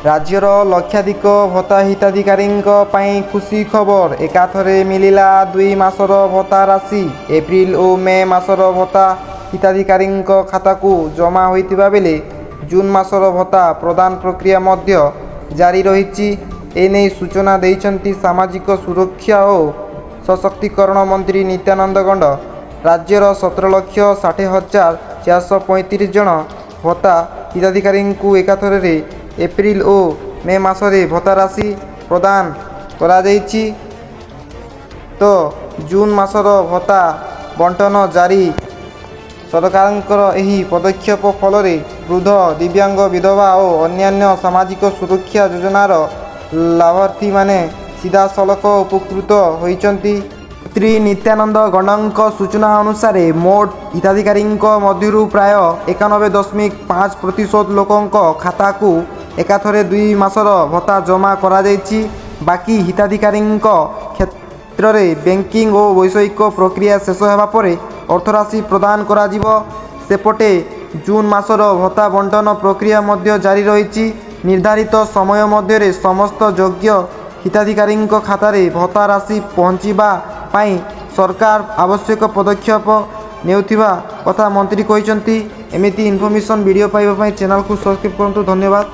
ରାଜ୍ୟର ଲକ୍ଷାଧିକ ଭତ୍ତା ହିତାଧିକାରୀଙ୍କ ପାଇଁ ଖୁସି ଖବର। ଏକାଥରେ ମିଳିଲା 2 ମାସର ଭତ୍ତା ରାଶି। ଏପ୍ରିଲ ଓ ମେ ମାସର ଭତ୍ତା ହିତାଧିକାରୀଙ୍କ ଖାତାକୁ ଜମା ହୋଇଥିବା ବେଳେ ଜୁନ୍ ମାସର ଭତ୍ତା ପ୍ରଦାନ ପ୍ରକ୍ରିୟା ମଧ୍ୟ ଜାରି ରହିଛି। ଏନେଇ ସୂଚନା ଦେଇଛନ୍ତି ସାମାଜିକ ସୁରକ୍ଷା ଓ ସଶକ୍ତିକରଣ ମନ୍ତ୍ରୀ ନିତ୍ୟାନନ୍ଦ ଗଣ୍ଡ। ରାଜ୍ୟର 17,60,435 ଜଣ ଭତ୍ତା ହିତାଧିକାରୀଙ୍କୁ ଏକାଥରରେ ଏପ୍ରିଲ ଓ ମେ ମାସରେ ଭତ୍ତା ରାଶି ପ୍ରଦାନ କରାଯାଇଛି ତ ଜୁନ୍ ମାସର ଭତ୍ତା ବଣ୍ଟନ ଜାରି। ସରକାରଙ୍କର ଏହି ପଦକ୍ଷେପ ଫଳରେ ବୃଦ୍ଧ, ଦିବ୍ୟାଙ୍ଗ, ବିଧବା ଓ ଅନ୍ୟାନ୍ୟ ସାମାଜିକ ସୁରକ୍ଷା ଯୋଜନାର ଲାଭାର୍ଥୀମାନେ ସିଧାସଳଖ ଉପକୃତ ହୋଇଛନ୍ତି। ମନ୍ତ୍ରୀ ନିତ୍ୟାନନ୍ଦ ଗଣ୍ଡଙ୍କ ସୂଚନା ଅନୁସାରେ, ମୋଟ ହିତାଧିକାରୀଙ୍କ ମଧ୍ୟରୁ ପ୍ରାୟ 91.5% ଲୋକଙ୍କ ଖାତାକୁ ଏକାଥରେ 2 ମାସର ଭତ୍ତା ଜମା କରାଯାଇଛି। ବାକି ହିତାଧିକାରୀଙ୍କ କ୍ଷେତ୍ରରେ ବ୍ୟାଙ୍କିଂ ଓ ବୈଷୟିକ ପ୍ରକ୍ରିୟା ଶେଷ ହେବା ପରେ ଅର୍ଥରାଶି ପ୍ରଦାନ କରାଯିବ। ସେପଟେ ଜୁନ୍ ମାସର ଭତ୍ତା ବଣ୍ଟନ ପ୍ରକ୍ରିୟା ମଧ୍ୟ ଜାରି ରହିଛି। ନିର୍ଦ୍ଧାରିତ ସମୟ ମଧ୍ୟରେ ସମସ୍ତ ଯୋଗ୍ୟ ହିତାଧିକାରୀଙ୍କ ଖାତାରେ ଭତ୍ତା ରାଶି ପହଞ୍ଚିବା ପାଇଁ ସରକାର ଆବଶ୍ୟକ ପଦକ୍ଷେପ ନେଉଥିବା କଥା ମନ୍ତ୍ରୀ କହିଛନ୍ତି। ଏମିତି ଇନଫର୍ମେସନ୍ ଭିଡ଼ିଓ ପାଇବା ପାଇଁ ଚ୍ୟାନେଲକୁ ସବସ୍କ୍ରାଇବ୍ କରନ୍ତୁ। ଧନ୍ୟବାଦ।